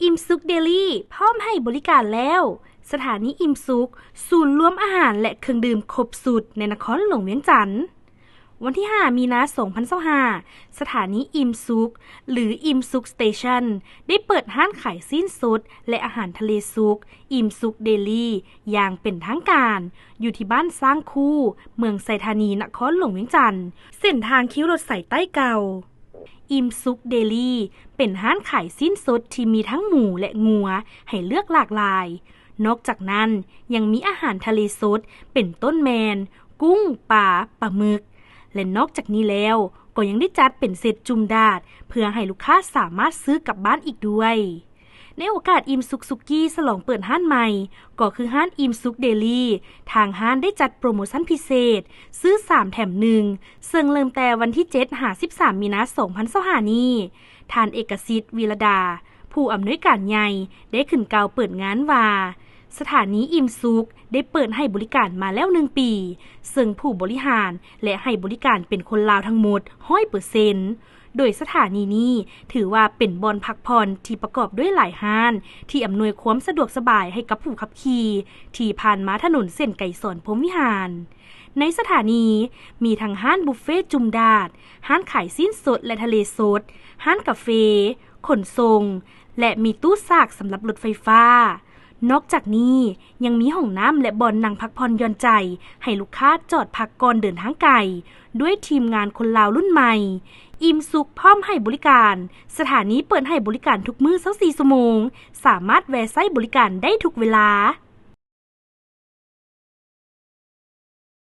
ອີມສຸກເດລີ ພ້ອມໃຫ້ບໍລິການແລ້ວ. ສະຖານີອີມສຸກ ສູນລວມອາຫານ ແລະ ເຄື່ອງດື່ມຄົບຊຸດໃນນະຄອນຫຼວງວຽງຈັນ. ວັນທີຫ້າ ມີນາ ສອງພັນຊາວຫ້າ, ສະຖານີອີມສຸກ ຫຼື Imsuk Station ໄດ້ເປີດຮ້ານຂາຍຊີ້ນສົດ ແລະ ອາຫານທະເລສຸກ Imsuk Deli ຢ່າງເປັນທາງການ ຢູ່ທີ່ບ້ານຊ້າງຄູ ເມືອງໄຊທານີ ນະຄອນຫຼວງວຽງຈັນ, ເສັ້ນທາງຄິວລົດໄຟໃຕ້ເກົ່າ. Imsuk Deli ເປັນຮ້ານຂາຍຊີ້ນສົດທີ່ມີທັງໝູ ແລະ ງົວໃຫ້ເລືອກຫຼາກຫຼາຍ. ນອກຈາກນັ້ນ ຍັງມີອາຫານທະເລສົດ ເປັນຕົ້ນແມ່ນ ກຸ້ງ, ປາ, ປາໝຶກ ແລະ ນອກຈາກນີ້ແລ້ວ ກໍຍັງໄດ້ຈັດເປັນເຊັດຈຸ່ມດາດ ເພື່ອໃຫ້ລູກຄ້າສາມາດຊື້ກັບບ້ານອີກດ້ວຍ. ໃນໂອກາດອີມສຸກສຸກີ້ສະຫຼອງເປີດຮ້ານໃໝ່ ກໍຄືຮ້ານອີມສຸກເດລີ ທາງຮ້ານໄດ້ຈັດໂປຣໂມຊັນພິເສດ ຊື້ສາມແຖມໜຶ່ງ ເຊິ່ງເລີ່ມແຕ່ວັນທີເຈັດ ຫາ ສິບສາມ ມີນາ ສອງພັນຊາວຫ້າ ນີ້. ທ່ານ ເອກະສິດ ວິລະດາ ຜູ້ອຳນວຍການໃຫຍ່ ໄດ້ຂຶ້ນກ່າວເປີດງານວ່າ ສະຖານີອີມສຸກ ໄດ້ເປີດໃຫ້ບໍລິການມາແລ້ວໜຶ່ງປີ, ເຊິ່ງຜູ້ບໍລິຫານ ແລະ ໃຫ້ບໍລິການເປັນຄົນລາວທັງໝົດ ຮ້ອຍເປີເຊັນ ໂດຍສະຖານີນີ້ ຖືວ່າເປັນບ່ອນພັກຜ່ອນທີ່ປະກອບດ້ວຍຫຼາຍຮ້ານ ທີ່ອຳນວຍຄວາມສະດວກສະບາຍໃຫ້ກັບຜູ້ຂັບຂີ່ ທີ່ຜ່ານມາຖະໜົນເສັ້ນໄກສອນ ພົມວິຫານ. ໃນສະຖານີ ມີທັງຮ້ານບຸບເຟຈຸ່ມດາດ, ຮ້ານຂາຍຊີ້ນສົດ ແລະ ທະເລສົດ, ຮ້ານກາເຟ, ຂົນສົ່ງ ແລະ ມີຕູ້ສາກສຳລັບລົດໄຟຟ້າ. ນອກຈາກນີ້ ຍັງມີຫ້ອງນ້ຳ ແລະ ບ່ອນນັ່ງພັກຜ່ອນຢ່ອນໃຈ ໃຫ້ລູກຄ້າຈອດພັກກ່ອນເດີນທາງໄກ ດ້ວຍທີມງານຄົນລາວລຸ້ນໃໝ່. ອີມສຸກ ພ້ອມໃຫ້ບໍລິການ. ສະຖານີເປີດໃຫ້ບໍລິການທຸກມື້ ຊາວສີ່ຊົ່ວໂມງ, ສາມາດແວ່ໃຊ້ບໍລິການໄດ້ທຸກເວລາ.